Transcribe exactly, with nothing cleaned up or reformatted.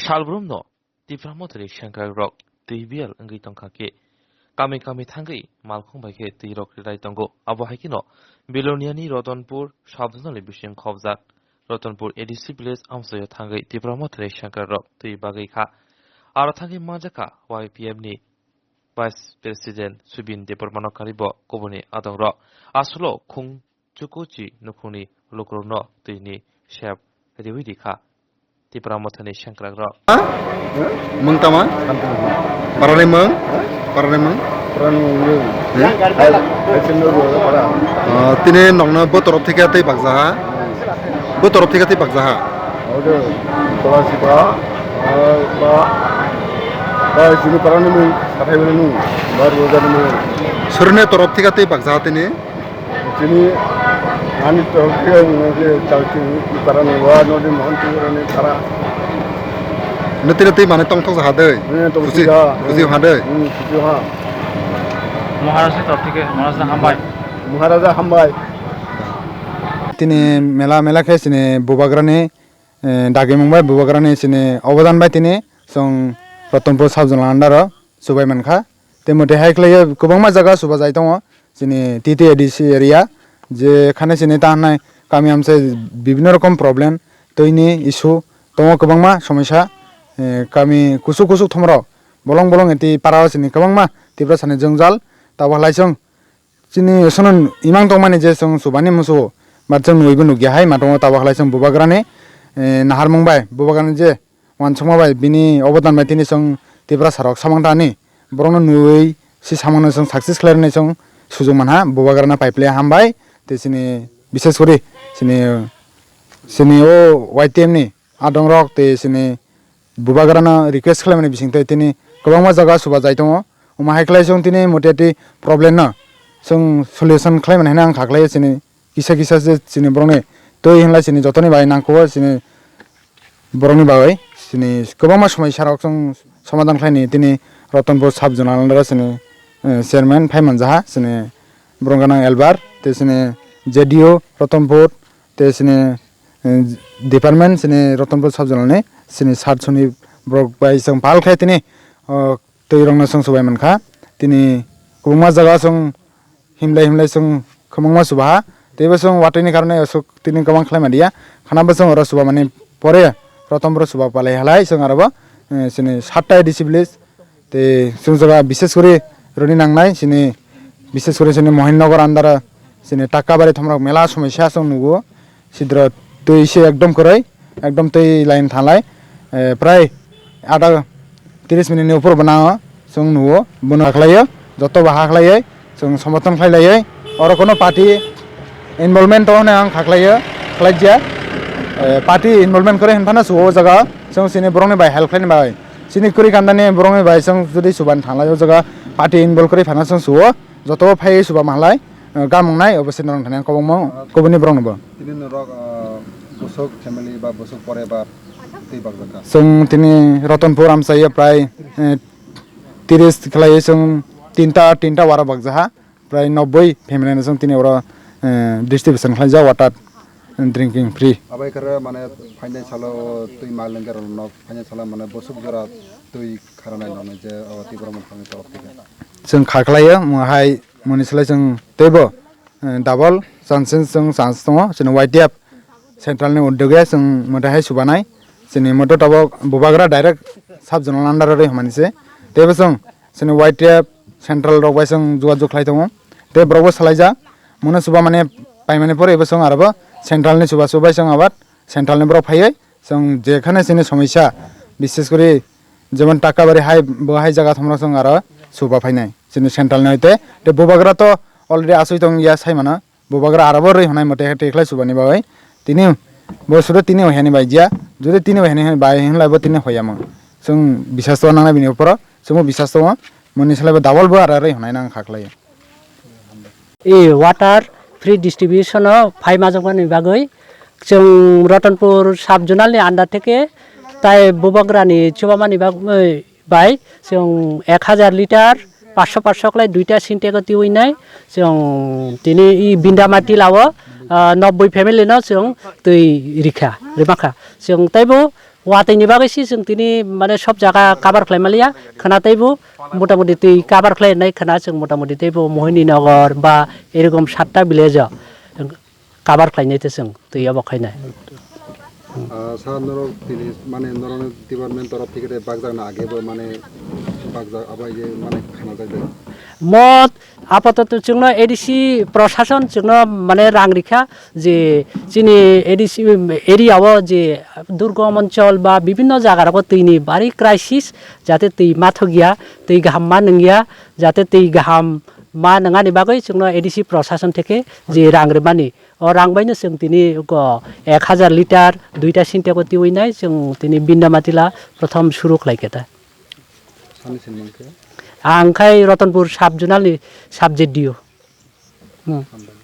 Salbrumno Tipra Mothani sengkrakrok twi biyal wngwi tongkha khe, kami kami thangwi malkhung bai khe twirok rai tongo. Abo hai kheno Biloniani Ratanpur sub-zonal ni bising khobjak Ratanpur A D C village amchaio thangwi Tipra Mothani sengkrakrok twi bagwi kha. Aro thangwi manjakha Y P F ni Vice President Subin Debbarmano karibo kubuni adongrok. Asolo khung chukuchi nukhungni lukurokno twini sep riwi rikha Tipra Mothani sengkrakrok. Mung tama? Parani mung? Parani mung? Parani mung. Ah, tini nokno bo torop thika tei bakjaha. Bo torop thika tei bakjaha. Oke, tola sipa, ah, ba, ba sini parani mung, sathai bini mung, bar bojani mung. Surne torop thika tei bakjaha tini. Chini ani tol khe wngkhe chal chini parani wa nodi mohon chini parani para. Nati nati mane tongthok ha dei. Eh, tongthok Khusi, ha. Khusi ha dei. Hmm, khusi ha. Maharaja tol khe Maharaja hambai. Maharaja hambai. Tini mela mela khe chini bubagrani, eh, dagimung bai bubagrani chini obodan bai tini chwng Ratanpur sub-zonal under o chubai mankha. Tei mote hai khlaiwi kwbangma jaga chuba jai tongo chini T T A D C area, je khane chini ta hwnai kami amchai bibhinno rokom problem, twini issue tongo, kwbangma somosya, eh, kami kusuk kusuk thomrok bolong bolong eti para o chini kwbangma Tiprasani jwngjal. Tabuk halai chwng chini sono imang tongmani je chwng chubani musugo, but chwng nuibo nukya hai matongo. Tabuk halai chwng bubagrani, eh, naharmung bai bubagrani je uansukma bai bini obodan bai tini chwng Tiprasa rok samung tani borokno nui si samungno chwng success khlairwni chwng sujuk manha, bubagrano paiple hambai. Tei chini bishes kori chini, chini o Y T M ni adongrok tei chini bubagrano request khlaimani bisingtwi tini kwbangma jaga chuba jai tongo. Omo hai khlai chwng tini moteti problem no chwng solution khlaimani hwnwi ang kha khlai chini kisa kisa se chini borokni twi hwnlai chini jotoni bai nangkukgo chini borokni bagwi chini kwbangma somosya rok chwng somadan khlaini. Tini Ratanpur sub zonal under o chini, eh, chairman phai manjaha chini borok gana Elbar tei chini J D O Ratanpur tei chini, eh, department chini Ratanpur sub zonal ni chini sat soni borok bai chwng pal khe tini, oh, twi rokno chwng chubai mankha. Tini kwbangma jaga chwng himlai himlai chwng kwbangma chubaha. Teibo chwng watwi ni karone aswk tini kwbang khlai manliya. Khana bo chwng oro chubamani pore Ratanpur chuba palai halai chwng aro bo, eh, chini satta A D C village. Tei chwng jaga bishes kori rwni nangnai chini, bishes kori chini Mohinnagar under o chini Takabari thomrok mela somosya chwng nugo. Sidro twi se ekdom kwrwi, ekdom twi line thanglai, eh, prai ada tris minute ni upor bo nango, chwng nugo, bono hakhlaio, joto bo hakhlaioi, chwng somothon khlailaioi, oro kono party involvement tongo hwnwi ang khaklaio, khlaijak, eh, party involvement kwrwi hinphano chuo o jaga, chwng chini borokni bai help khlaini bai, chini kwrwi kandani borokni bai chwng jodi chuban thanglai o jaga, party involve kwrwi phano chwng chuo, joto phaiwi chuba manglai, eh, gamung nai, obo se norok thani ang kobongma, koboni borokno bo. Tini norok, ah, bwswk family ba bwswk pore ba twi bakjakha? Chwng tini Ratanpur amchaiya prai, eh, tris khlaiwi chwng tinta, tinta wara bakjaha, prai nobboi family no chwng tini oro, eh, distribution khlaijak water, eh, drinking free. Abai khe mane phainai salo twi ma lengke rok nok phainai salo mane bwswk jora twi kharanai nokni je o Tipra Mothani torof theke. Chwng kha khlaio, mo hai moni slai chwng teibo, eh, double chances chwng chance tongo, chwng Y T F central ni uddog ya chwng mwtai hai subanai. Chini moto tabok bubagra direct sub zonal under o rwi hwnmani se. Teibo chwng chini Y T F central rok bai chwng jogajog khlai tongo. Tei borok bo salaijak, mono suba mane paimani pore bo chwng aro bo central ni suba subai chwng abar central ni borok phaiwi chwng jekhane chini somosya, bishes kori jemon Takabari hai bo hai jaga thomrok chwng aro suba phainai chini central ni hoite. Tei bubagra to already asui tong ya sai mano. Bubagra aro bo rwi hwnai mote tei khlai subani bagwi tini bo sudo tini o heni bai dia, jodi tini o heni bai hinlai bo tini hoyamo. Chwng bisas to nangnai bini uporo, chwngbo bisas tongo, moni salai bo double bo aro rwi hwnai nang kha khlai. E water free distribution o phai majokmani bagwi chwng Ratanpur sub zonal ni under theke tai bubagra ni chubamani bagwi bai chwng ek hajar litre, paanch sho paanch sho khlai duita sintex o twiwi nai. Chwng tini i Bindamati lao, ah, nobboi family no chwng twi rikha, rimakha. Chwng teibo Watwi ni bagwi si chwng tini mane sob jaga cover khlai maliya, khwna teibo motamoti twi cover khlai nai khwna chwng motamoti teibo Mohini Nagar ba erokom satta village o cover khlai nai te chwng twi obo khainai. Ah, sir, norok tini mane norok department torof theke de bakjak na age bo mane bakjak abo ye mane khana jak de. Mo Apatot chwngno A D C prosason chwngno mane rang rikha je chini A D C area o je durgom onchol ba bibinno jaga rogo twi ni bari crisis, jate twi mathok ya, twi kaham ma nung ya, jate twi kaham ma nung ani bagwi chwngno A D C prosason theke je rang rwmani, o rang bai no chwng tini go ek hazar litre duita sintex o twiwi nai chwng tini Binda Matila prothom suru khlai khe ta. Sani sin mangkhe? Ang khai Ratanpur sub zonal ni sub Z D O. Hmm. Hambai.